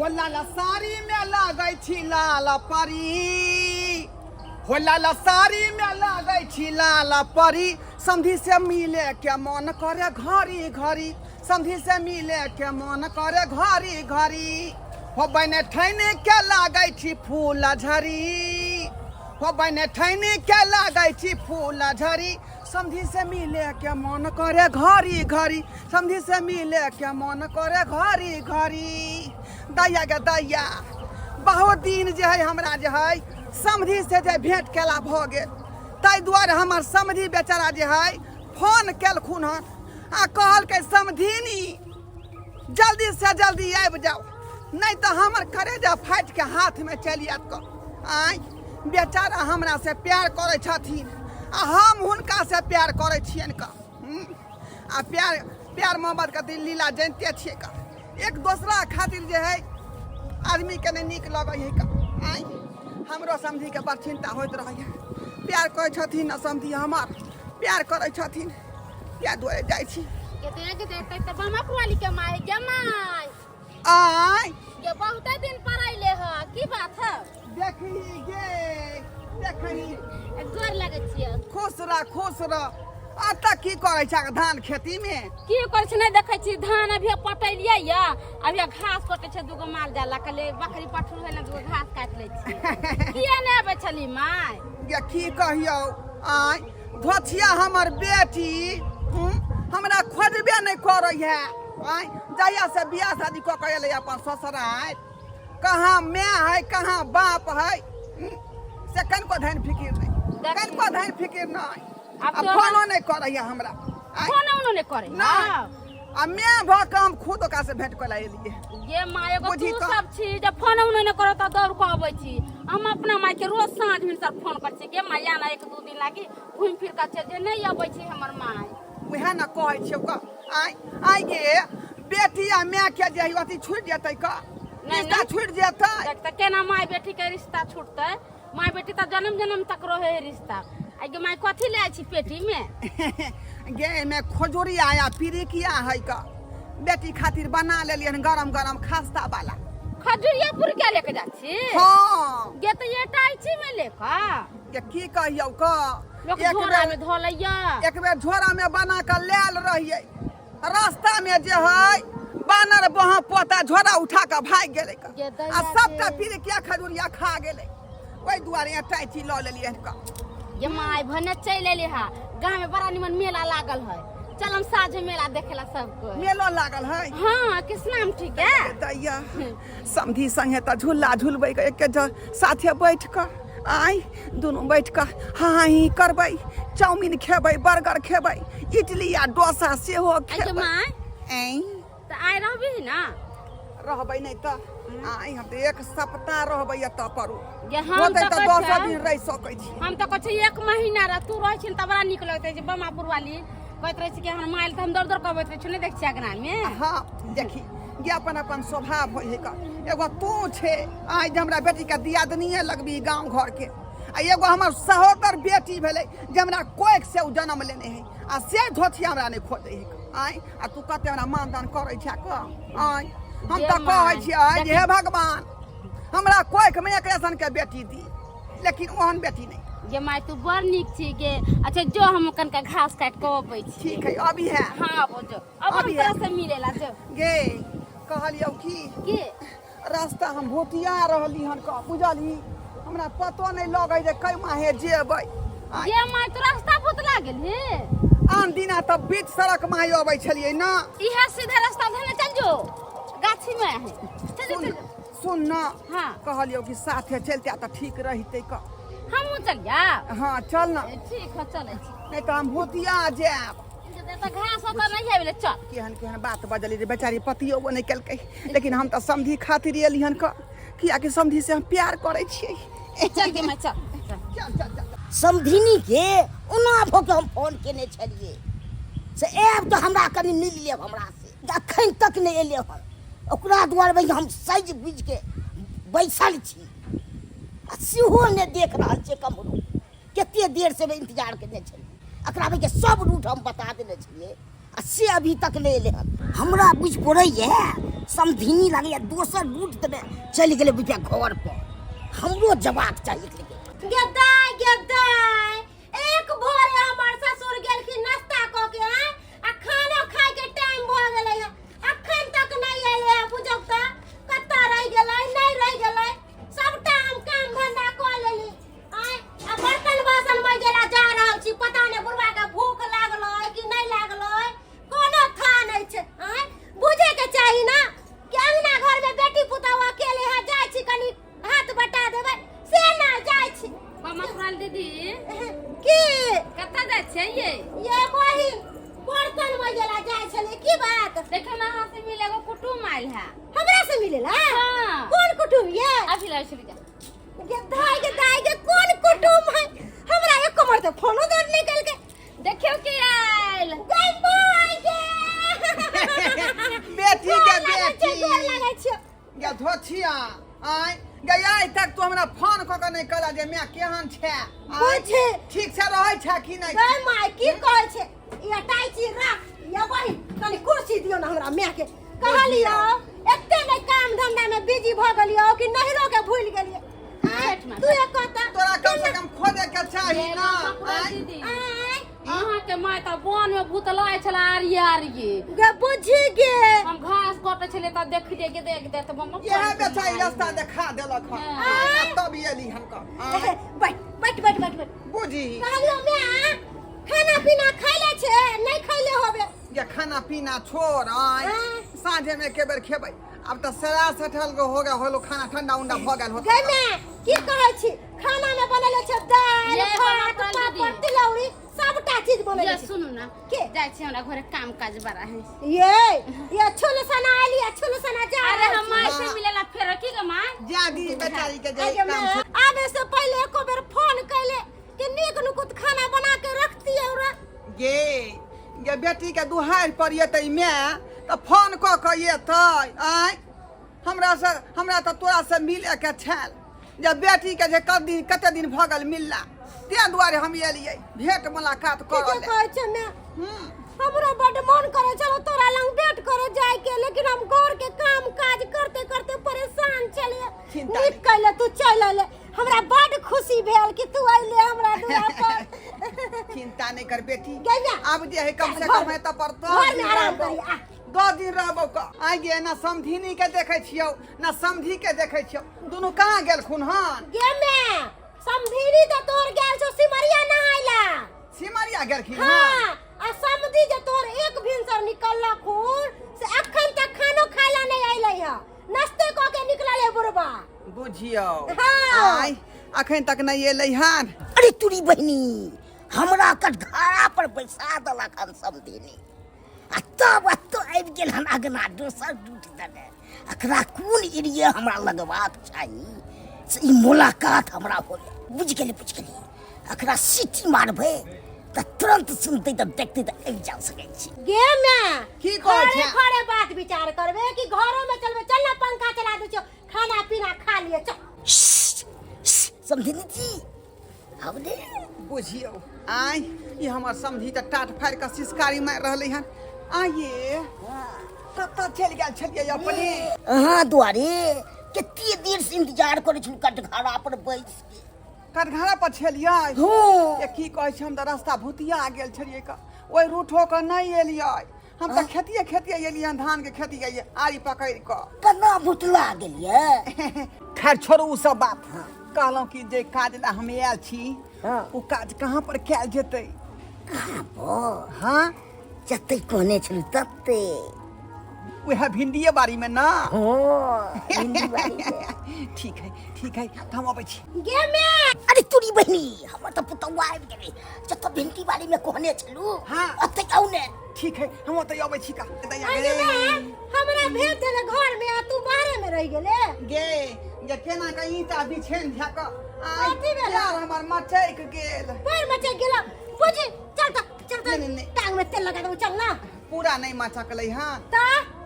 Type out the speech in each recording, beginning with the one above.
हो लाल साड़ी में लगै छी लाल परी, हो लाल साड़ी में लगै छी लाल परी, समधी से मिले के मन करे घड़ी घड़ी, समधी से मिले के मन करे घड़ी घड़ी। हो बने ठैने के लगै छी फूल झड़ी, हो बने ठैने के लगै छी फूल झड़ी, समधी से मिले के मन करे घड़ी घड़ी, समधी से मिले के मन करे घड़ी घड़ी। दैया गे दैया, बहुत दिन जे है हमरा जे है समधी से जे भेंट केला भऽ गेल, ताहि दुआरे हमर समधी बेचारा जे है फोन केलखुन हन आ कहलकै समधिनी जल्दी से जल्दी आबि जाउ, नहि तऽ हमर करेजा फाटि के हाथमे चलि आयत कऽ। आँय, बेचारा हमरा से प्यार करै छथिन आ हम हुनका से प्यार करै छियनि कऽ। आ प्यार प्यार मोहब्बत के लीला जनिते छियै कऽ, एक दोसरा खातिर जे है आदमी के नहि नीक लगै है कऽ। आँय, हमरो समधीके बड़ चिन्ता होइत रहैए, प्यार करै छथिन ने समधी हमर, प्यार करै छथिन, इएह दुआरे जाइ छी। केते केते तऽ बमक वाली के माय गे माय। आँय गे, बहुते दिन पर अइले ह, की बात है? देखी गे देखी। गोर लगै छियै। खुश रह खुश रह। अतऽ की करै छ धान खेती में? की करै छै नहि देखै छी, धान अभी पटेलियै या अभी घास कटै छै, दूगो माल जाल कहले बकरी पठरू है ने, दूगो घास काटि लै छियै। किया नहि आबै छली माय? गे की कहियौ, आँय धोथिया हमर बेटी हमरा खोजबे नहि करै है। आँय जहिया से बियाह शादी कऽ के एलै अपन ससुराल, कहाँ माय है कहाँ बाप है, से कनिको धनि फिकिर नहि, कनिको धनि फिकिर नहि। आब आ तोरा- फोनो नहि करैया हमरा। आँय, फोनो उनो नहि करै? नहि। आ माय भऽ कऽ हम खुद ओकरा से भेंट कऽ एलियै। गे माय, एगो बुझी तू तऽ। सब छी जब फोन उनो नहि करो तऽ दौड़ कऽ अबै छी। हम अपना माय के रोज साँझ भिनसर फोन करै छी, गे माय आना एक दू दिन लागी घुमि फिर कऽ चलि जे, नहि अबै छी हमर माय। उएह ने कहै छियौ कऽ। आँय आँय गे, बेटी आ माय के जे है अथी छुटि जेतै कऽ, नहि, रिश्ता नहि। छुटि जेतै। देख तऽ केना माय बेटी के रिश्ता छुटतै? माय बेटी तऽ जन्म जन्म तक रहे है रिश्ता। आइ गे माय, कथी ले आइ छी पेटी में? गे एहिमे खजूरी आया पिरिकिया है कऽ, बेटी खातिर बना लेलियै हन गरम गरम खास्ता वाला। खजूरिया पुरकिया लेके जा छी? हँ। गे तऽ ये टाइची में लेके गे की कहियौ कऽ, लोक एक झोरा बेर में धऽ लैया। एक बेर झोरा में बना कऽ लायल रहियै, रास्ता में जे है बानर बहा पोता झोरा उठा कऽ भागि गेलै कऽ। गे दैया आ सबटा गे। पिरिकिया खजूरिया खा गेलै, ओहि दुआरे अटैची लऽ लेलियै हन कऽ। गे माय, भने चलि एली हा, गाँव में बड़ा निमन मेला लागल है, चल हम साँझ मेला देखे ला सबको। मेलो लागल है? हाँ, कृष्णा हम ठीक है। दैया, समधी संगे तऽ झूला झूलबै के एके साथे बैठ कऽ, आय दुनू बैठ कऽ हाँ ही करबै, चाउमीन खेबै, बर्गर खेबै, इडली आ डोसा सेहो आइ गे खेबै। माय। ऐं तऽ आइ रहबही ना? रहबै नहि तऽ आइ हम तऽ एक सप्ताह रहबै एतऽ पर। गे हम होतै तऽ तऽ कहै 10 छै- दिन रहि सकै छी। हम तऽ कहै छी एक महीना रह, तू रहै छी ने तऽ बड़ा नीक लगतै जे बमापुर वाली कहैत रहै छै कि हमर माय तऽ हम दौड़ दौड़ कऽ अबैत रहै छी, नहि देख छियै अगना में? हाँ देखी गे, अपन अपन स्वभाव होइ है कऽ। एगो तू छे आइ जे हमरा बेटीके दियादनीए लगबी गाँव घरके, आ एगो हमर सहोदर बेटी भेलै जे हमरा कोखि से ओ जन्म लेने है, आ से धोथिया हमरा नहि खोजै है। आँय आ तू कते हमरा मानदान करै छै कऽ? आँय हम जे तऽ कहै माय, छियै आँय जे देखी- हे भगवान हमरा कोखिमे एकरे सनके बेटी दी, लेकिन ओहन बेटी नहि। गे माय, तू बड़ नीक छी गे। अच्छा जो, हम कनिका घास काटि कऽ अबै छी। ठीक है, अभी है। हाँ अबो जो, अब हम अभी है। तोरा से मिलेला जो। गे कहलियौ की? की? रास्ता हम भोटिया रहली हन कऽ, बुझलही, हमरा पतो नहि लगै जे कै माहे जेबै। आँय, गे माय, तू रास्ता भुतला गेलही? आन दिना तऽ बीच सड़क माहे अबै छलियै ना। इहे सीधे रास्ता धने चल जो, गाछी में है, चल जो। सुन चल जो। सुन ना। हाँ। कहलियौ कि साथे चलते तऽ ठीक रहितै कऽ। हमहूँ चलिया? हाँ चल ना। ठीक है, चलै छी। नहि तऽ हम भोतिया जायब। तऽ घास ओतऽ नहि आबि चल। केहन केहन बात बजली रे, बेचारी पतियो नहि केलकै, लेकिन हम तऽ समधी खातिर एली हन कऽ, कियाकि समधी से हम प्यार करै छियै। चल गे माय, चल चल। चल चल चल। समधिनी के ओना भऽ के हम फोन केने छलियै से आयब तऽ हमरा कनि मिल लेब हमरा से, अखन तक नहि एलै हन। ओकरा दुआरे भाई हम सजि बुझि के बैसल छी आ सेहो नहि देख रहल छियै कम्हरो। कते देर से इंतजार केने छलियै, एकरा के सब रूट हम बता देने छलियै आ से अभी तक नहि एलै हन। हमरा बुझि पड़ैए समधिनी लागैया दोसर रूट देने चलि गेलै बुझिया घर पर हमरो जबाक चाही लेकिन गे दाय गे दाय एक भोरे हमर ससुर गेलखिन नाश्ता कऽ के आय आ खाना खाय के टाइम भऽ गेलै हँ अखन तक नहि एलै हँ बुझौ तऽ कतऽ रहि गेलै नहि रहि गेलै सबटा हम काम धंधा कऽ लेली आय आ बर्तन बासन मजेला जा रहल छी पता नहि बुढ़वा के भूख लागलै कि नहि लागलै कोनो था नहि छै आय बुझे के चाही ना कि अंगना घर में बेटी पुतहु अकेले है जाइ छी कनी हाथ बटा देबै से ना जाइ छी मफराल दीदी की कतऽ जाइ छियै ये ये बहिन बर्तन मजेला जाइ छलै की बात देखियौ ने अहाँ से मिले एगो कुटुम आयल है हमरा से मिलेला हाँ। कोन कुटुम ये अभी लाओ चली जा गे दाई गे दाई गे कोन कुटुम है हमरा एको बार तऽ फोनो दर नहीं कलके देखियौ के आयल गई माय गे बेटी के गोर लागै बेटी छियौ, गोर लागै छियौ गे धोथिया आय गे आइ तक तू हमरा फोन कऽ के नहि कहला जे माय केहन छै आँय? बुझे। ठीक से रहै छै कि नहि गई माय की कहै छै ई अटाइची राख ये बहिन कनी कुर्सी दियौ ने हमरा माय के कहलियौ एते नहि काम धंधा में बिजी भऽ गेलियौ कि नहिरो के भूलि गेलियै आँय, बैठ माँ, तू एक कहता तोरा कम से कम खोजे के चाही ये ना मफराल आँय? दीदी आँय अहाँके माय तऽ वन में भूतलाय छला आरिये आरिये गे बुझि गे हम घास कटै छलियै तऽ देखलियै के देख दे तऽ मम्मा इएह बेचारी रास्ता देखा देलक हन हाँ। आँय, तब एली हन कऽ आँय, बैठ बैठ बैठ बैठ बैठ बुझी कहलियौ माय खाना पीना खैले छै नहि खैले होबे जे खाना पीना छोड़ आय हाँ। साँझे में एके बेर खेबै आब तऽ सरा सठल गो हो गेल होलो खाना ठंडा उंडा भऽ गेल होतै गै माय की कहै छी खाना में बनले छै दालि ये भात बनल पापड़ दीदी। तिलौरी सबटा चीज बनले ये छै सुनू ना के? जाइ छी हमरा घरे काम काज बड़ा है ये ये छुल सना आली छुल सना जा अरे रहल हम छी। माय से मिलेला फेर की गे माय जा दी बेचारी के जे आगे काम माय, छै आबे से पहिले एको बेर फोन कैले कि नीक नुकुत खाना बना के रखती और गे गे बेटी के दुहारि पर एतै माय तऽ फोन कऽ कऽ एतै आँय हमरा से हमरा तऽ तोरा से मिले के छल जे बेटी के जे कत दिन कते दिन भऽ गेल मिलला ताहि दुआरे हम एलियै भेंट मुलाकात करऽ ठीके लए कहै छै माय हूँ हमरो बड्ड मन करे छलो तोरा लंग भेंट करे जाय के लेकिन हम घर के काम काज करते करते परेशान छलिए चिंता नीक कैले तू चल अले हमरा बड्ड खुशी भेल कि तू अइले हमरा दुआ पर चिंता नहीं कर बेटी गैया। आब जे है कम से घर- कम है तऽ पर घर में आराम करी आ 10 दिन रहबौ क आइ गे ना समधिनी के देखै छियौ ना समधी के देखै छियौ दुनू कहाँ गेलखुन हन गे मैं समधिनी तऽ तोर गेल छौ सिमरिया नहाइला सिमरिया गेलखिन हन हाँ आ समधी जे तोर एक भिनसर निकललखुन से अखन तक खानो खाइला नहीं अइलै है नाश्ते कऽ के निकलल है बुढ़बा बुझियौ हाँ। आइ अखन तक नहि एलै हन अरे तुरी बहिनी हमरा कटघारा पर बैसा देलक हन समधिनी आ तब एतऽ आबि गेल हन अगना दोसर रूट देने एकरा कोन एरिया हमरा लगबाक चाही से ई मुलाकात हमरा होले बुझि गेली बुझि गेली एकरा सीटी मारबै तऽ तुरंत सुनतै तऽ देखतै तऽ आबि जा सकै छी गे मैं की कहै खड़े छै? खड़े बात विचार करबे कि घरो में चलबे चल ना पंखा चला दे छो खाना पीना खा लिए चल श्श्श, श्श्श, समधिनी जी आब ने बुझियौ आइ ई हमर समधी तऽ टाट फाड़ि कऽ सिसकारी मारि रहलै हन आइये कतऽ चलि गेल छलियै अपने अहाँ दुआरे कते देर से इंतजार करै छलहुँ कटघरा पर बैस के कटघरा पर छलियै हँ ये की कहै छै हम तऽ रास्ता भुतिया गेल छलियै क ओहि रूट हो कऽ नहि एलियै हम तऽ खेतिए खेतिए एलियै हन धान के खेती आरी पकड़ि कऽ केना भुतला गेलियै खैर छोड़ू ओ सब बात कहलहुँ कि जे काज लए हम आयल छी हाँ। ओ काज कहाँ पर कयल जेतै कहाँ पर हाँ जते कहने छलहुँ तते वएह भिंडिये बाड़ी में ना हँ भिंडी बाड़ी में। ठीक है ठीक है तऽ हम अबै छी गे मैं अरे तोरी बहिनी हमर तऽ पुतौआ आबि गेलै जतऽ भिंडी बाड़ी में कहने छलहुँ हाँ। ओतै आउ ने ठीक है हम ओतऽ अबै छी का दैया अरे गे मैं हमरा भेज देले घर में आ तू बाहरे में रह गेले गे गे केना के ईंटा बिछेन धऽ कऽ आइ कथी भेलै? यार हमर मचैक गेल पैर में चल गेला बुझी चल त चल त नहीं, नहीं, नहीं। टांग में तेल लगा दे चल ना पूरा नहि मचकलै हँ त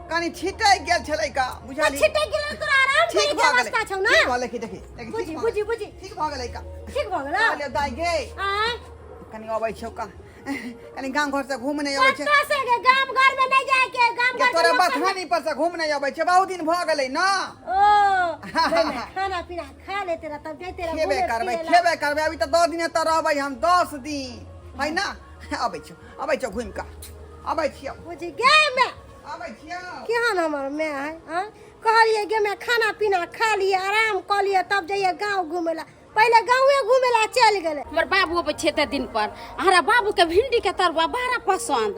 कनि छिटैक गेल छलै का बुझलियै छिटक गेल तोरा आराम ठीक करे के भऽ गेलै अवस्था छौ ना ठीक भऽ गेलै देखी देखी बुझी बुझी बुझी ठीक भऽ गेलै का ठीक भऽ गेला कहलियै दाइ गे आय कनि अबै छौ का कनी गाम घर से घूम नहि अबै छै। कतऽ से गे? गाम घर में नहीं जाए के, गाम के घर तोरा के लोक सब- बथानी पर से घूम नहि अबै छै, बहुत दिन भऽ गेलै न। ओ नहीं, नहीं, खाना पीना खा लेते रह तब जैते रह खेबे घूमे करबै, फिरे ला। खेबे करबै। अभी तऽ 10 दिन एतऽ रहबै हम, 10 दिन है ना। अबै छियौ, अबै छियौ, घुमि कऽ अबै छियौ। बुझी गे मैं अबै छियौ। केहन हमर माय है? आँय, कहलियै गे माय, खाना पीना खा लिए, आराम कऽ लिए, तब जइयै गाँव घूमे ला। पहिले गाँवे घूमे ला चलि गेलै। हमर बाबू अबै छै एते दिन पर। हमरा बाबूके भिंडीके तरुआ बड़ा पसंद,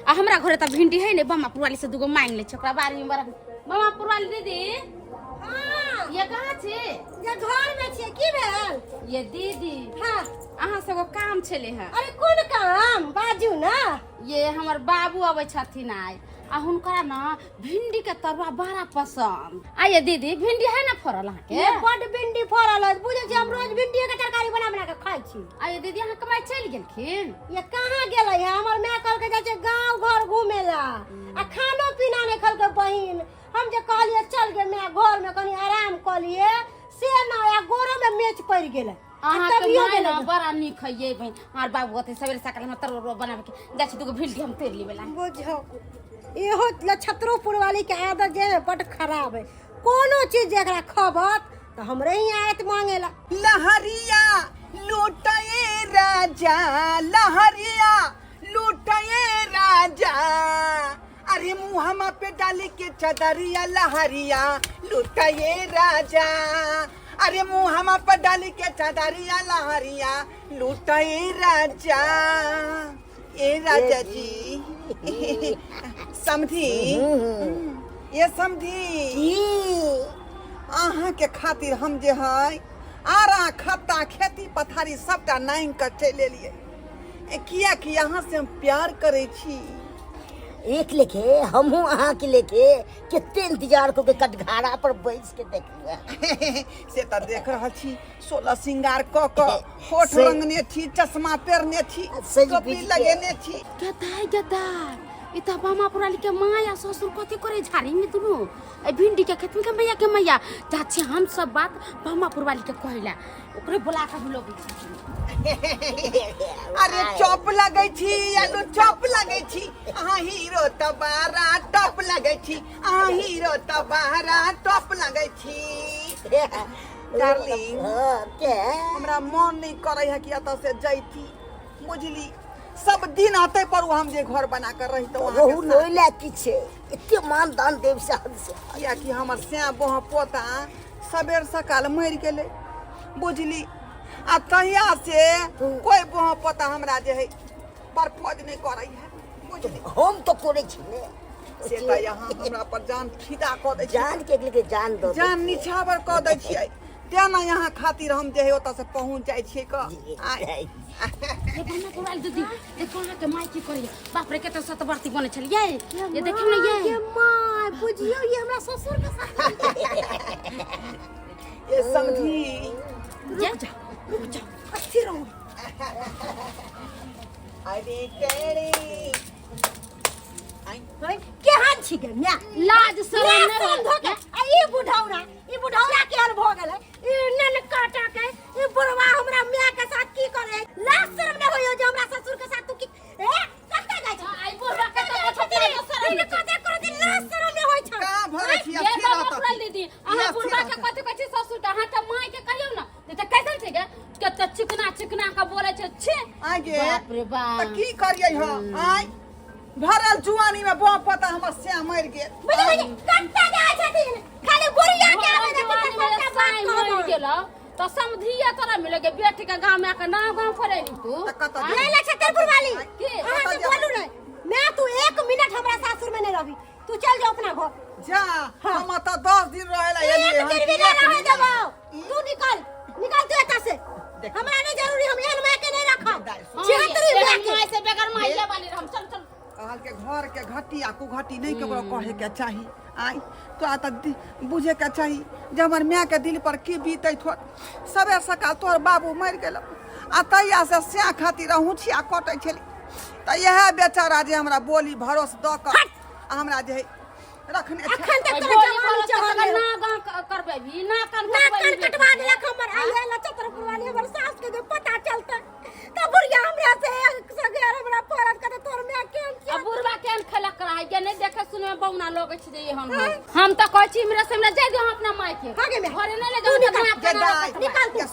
आ हमरा घरे तऽ भिंडी है नहि। बमा पुरवाली से दूगो मांगि लै छै, ओकरा बाड़ी में बड़ा। बमा पुरवाली दीदी। हाँ। ये कहाँ छी? जे घर में छियै, की भेल? ये दीदी। हाँ। अहाँ से एगो काम छलै हँ। अरे कोन काम, बाजू ना। ये हमर बाबू अबै छथिन आइ, आ हुनकरा न भिंडी के तरुआ बड़ा पसंद। आ ये दीदी, भिंडी है ना फड़ल अहाँके? ये बड भिंडी फड़ल है, बुझै छी हम रोज भिंडी के तरकारी बना बना के खाइ छी। आ ये दीदी, अहाँ कमाइ चलि गेलखिन? ये कहाँ गेलै है? हमर माय कहलकै जाइ छै गाँव घर घूमे ला, आ खानो पीना नहि खेलकै बहिन। हम जे कहलियै चल गे माय, घर में कनी आराम कऽ लिए, से ना, आ गोरो में मेच पड़ि गेलै। आ अहाँके तभियो माय गेलै। न बड़ा नीक है ये बहिन। हमर बाबू होते सवेरे सकाल हमरा तरुआ बनाबे के जाइ छी, दूगो भिंडी हम तोड़ि लेबै ला। बुझो इहो लछत्रोपुर वाली के आदत जे है बड खराब है। कोनो चीज जे एकरा खबत तऽ हमरे ही आयत मांगेला। लहरिया लूटए राजा, लहरिया लूटए राजा, अरे मुहमा पे डाल के चदरिया, लहरिया लूटए राजा, अरे मुहमा पे डाल के चदरिया, लहरिया लूटए राजा। ए राजा जी, समझी ये समझी? की? अहाँ के खातिर हम जे है आरा खत्ता खेती पथारी सबटा नांगि कऽ चलि एलियै, किया कि अहाँ से हम प्यार करै छी। एक लेखे हमहूँ अहाँके लेके कते इंतजार कऽ के कटघारा पर बैस के देखलहुँ हँ। से तऽ देख रहल छी, 16 श्रृंगार कऽ कऽ होठ रंगने छी, चश्मा पहिरने छी, सजि टोपी बुझि के। लगेने छी। गदाय गदाय, ई तऽ बामा पुराली के माय आ ससुर कथी करे झाड़ी में दुनू ए भिंडी के खेत में? के मैया, के मैया, जा छी हम सब बात बामा पुरवाली के कहिला, ओकरे बुला के हम लोग। अरे चॉप लगै छी, आलू चॉप लगै छी, अहाँ हीरो तऽ बड़ा टॉप लगै छी, अहाँ हीरो तऽ बड़ा टॉप लगै छी। डार्लिंग। हाँ, के? हमरा मन नहीं करे है कि एतऽ से जैती, बुझली? सब दिन अतै पर हम जे घर बना कर रहितौं अहाँके रहू साथ। नहि लए की छै, एते मान दान देव से हद से। कियाकि हमर सैं बोह पोता सबेर सकाल मरि गेलै, बुझली? आ तहिया से कोई बोह पोता हमरा जे है प्रपोज नहीं करै है, बुझली? हम तऽ करै छी ने। से तऽ यहाँ हमरा पर जान फिदा कऽ दै छी। जान के लेके जान दऽ दै जान छियै। निछावर कऽ दै छियै, तें ने यहाँ खातिर हम जे है ओतऽ से पहुँच जाइ छियै कऽ आय। ये बामा पुरवाली दीदी, देखो अहाँ के माय की करैया। बाप रे, कते सतवर्ती बनै छलियै। ये देखियौ ने ये। ये माय, बुझियौ ये हमरा ससुर के साथ। ये समझी? रुक जा, रुक जा, अस्थिर रहू। अरे तेरे आई। केहन छी गे माय? लाज शरम लाज नहि शरम होय। धोके आ ई बुढ़ौरा, ई बुढ़ौरा केहन भऽ गेलै? ई ननकाटा के ई बुढ़वा हमरा माय के साथ की करे? लाज शरम नहि होइयो जे हमरा ससुर के साथ तू की ए कतऽ जाइ छी? आई बुढ़वा के तऽ कतऽ जाइ छी? ई कतऽ करै छी? लाज शरम नहि होइ छौ। कहाँ भरै छी? ये अस्थिर बाबा रहतऽ। पुरवाली दीदी, अहाँ अस्थिर बुढ़वा के रहतऽ। कथी कहै छी ससुर के? अहाँ के माय के कहियौ ने तऽ कैसन छै गे, कते चिकना चिकना के बोलै छै, छे। आइ गे। बाप रे बाप। तऽ की करियै हम? आइ भरल जुआनी में बम पता हमर श्याम मरि गेल। बुझि बुझि कतऽ जाइ छथिन? खाली बुढ़िया के आबै भरल देखी जुआनी तऽ में सबटा बात साँइ मरि कहबै। गेलौ तऽ समधिया तोरा मिले गे, बेटी के गाँव में आके नाव गाँव करेली तू। तऽ कतऽ आँय? जेबै? नहीं लक्षत्रपुर वाली। की? अहाँ से बोलू नहीं मैं, तू 1 मिनट हमरा सासुर में नहीं रहबी, तू चल जाओ अपना घर। जा। हाँ। हम एतऽ 10 दिन रहै ला एलियै एक हन दिन कि भी नहीं एक रहे मिनट? देबो। तू निकल, निकल तू एतऽ से। देख। हमरा नहीं जरूरी, हम एहन माय के नहीं रखब। दाइ, सुन। छिहत्तरी हाँ, माय एहन के। माय से बगैर माइये वाली रहम। चल चल। कहल के घर के घटी आ कुघटी नहीं केकरो कहे के चाही। आइ तोरा तऽ बुझे के चाही जे हमर माय के दिल पर की बीतै थोर। सबेर सकाल तोहर बाबू मरि गेल आ तहिया से सैह खातिर अहुँछिया कटै छली, तऽ इएह बेचारा जे हमरा बोली भरोस दऽ कऽ आ हमरा जे है रखने छै। अखन तक ओइ तोरा बोली जवानी भरोस चढ़ल तकर है। ना गाँव करबै भी ना कान नाक कटबै कान भी। कटवा देलक हमर। आई है लचत्रपुर वाली, हमर सास के जे पता चलतै तऽ बुढ़िया हमरा से एक सगे हमरा है के नहीं देखे सुने में बौना लगै छै जे एहन हो। हम तऽ कहै छी हमरा से हमरा जाय दियौ अपना माय के हाँ गे माय। घरे नहीं ले तू जाओ निकाल, के दाय निकाल तू। के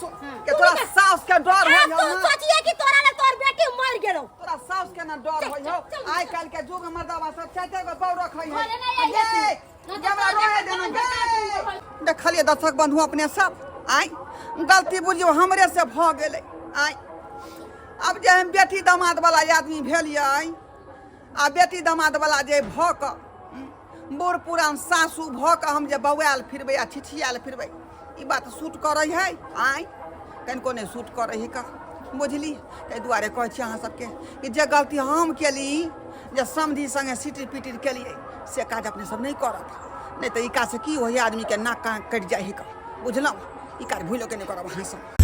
के तोरा सास के डर आब होय तू हो ना? सोचिए कि तोरा ले तोर बेटी मर गेलो तोरा सास के ना डर होय हो चल, चल, आइ काल्हि के युग में मर्दवा सब चारि चारि गो बहू रखै है घरे नहि आइए तू। ये, ये हमरा रहे देना गे। देखलियै दर्शक बंधु अपने सब आइ गलती बुझियौ हमरे से भऽ गेलै आइ आब जे हम बेटी दामाद वाला आदमी भेलियै आ बेटी दामाद वाला जे भऽ कऽ बूढ़ पुरान सासु भऽ कऽ हम जे बौआयल फिरबै आ छिछियायल फिरबै ई बात सूट करै है आँय कनिको नहि सूट करै है का बुझली ताहि दुआरे कहै छी अहाँ सबके कि जे गलती हम केली जे समधि सङ्गे सिटिर पिटिर केलियै से काज अपने सब नहि करब नहि तऽ ई काजसँ की होइए आदमीके नाक कान कटि जाइ है का बुझलहुँ ई काज भूलो के नहि करब अहाँ सब।